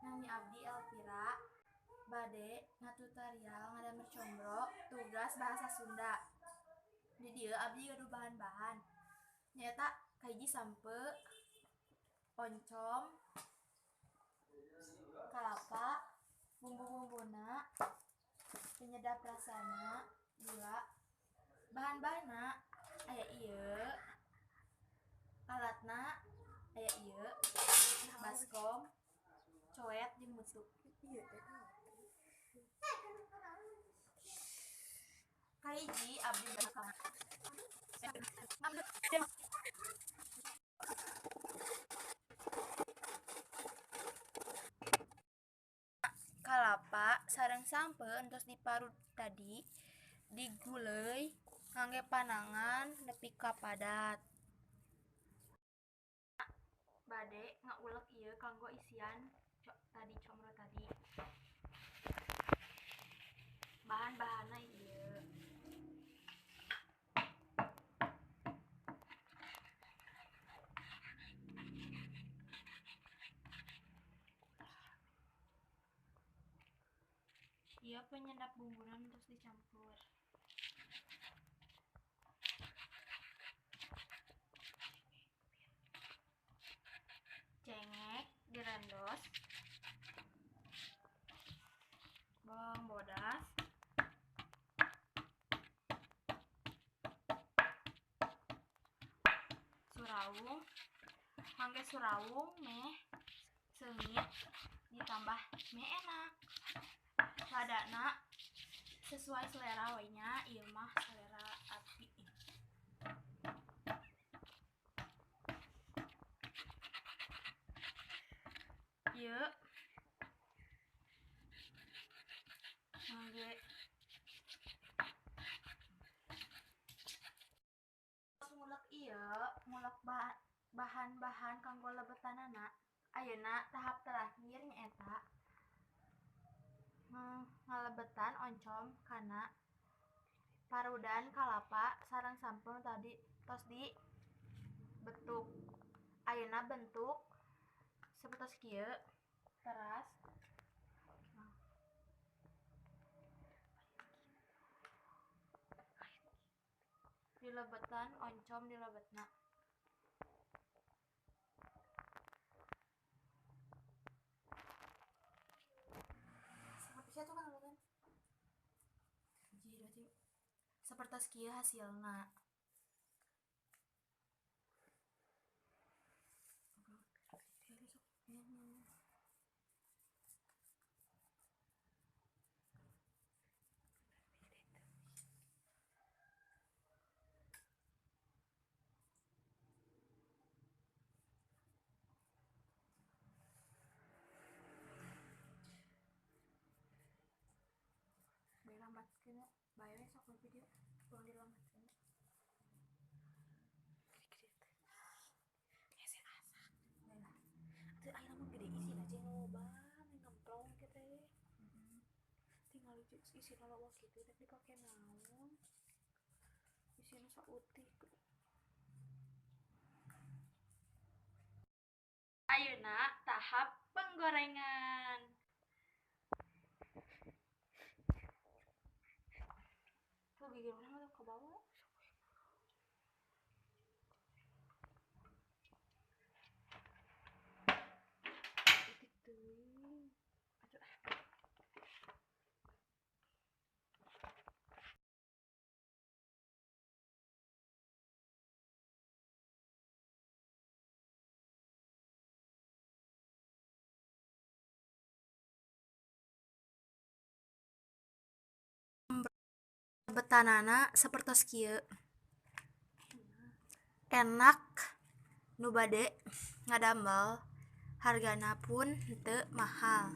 Nami abdi Elvira, bade ngatutorial ngadamel combro tugas bahasa Sunda. Di dieu abdi gaduh bahan-bahan nyaeta kahiji sampeu, oncom, kalapa, bumbu-bumbuna, penyedap rasana, gula. Bahan-bahanna aya ieu, alatna aya ieu, baskom, coet jeung mutu. Kahiji abdi kalapa sareng sampeu entos diparut tadi diguleuy ngangge panangan nepi ka padat. Bade ngaulek ieu kanggo isian tadi combro tadi. Bahan-bahanna ieu. Ieu penyedap bumbuna terus dicampur. Cengek direndos, bawang bodas, surawung, mangge surawung meh seungit ditambah meh enak. Ladana sesuai selera we nya, ieu mah selera abdi. Ieu mangge ngulek ieu, ngulek bahan-bahan kanggo lebetanana. Ayeuna tahap terakhir nyaeta ngalebetan oncom kana parudan kalapa sareng sampeu tadi tos dibetuk. Ayeuna bentuk sapertos kieu teras. Dilebetan oncom dilebetna. Sapertos kieu hasilna. Bae we sok video ulang dilambatkeun. Hese asak. Lah. Atuh aya lamun gede isina jeung loba ngemplong kieu teh. Tinggal isina loba kitu rek dipake naon. Isina sautik. Ayeuna tahap penggorengan. Tuh gigi mana tuh ke bawah. Itik teuing. Atuh ah. Betanana sapertos kieu. Enak nu bade ngadamel, hargana pun henteu mahal.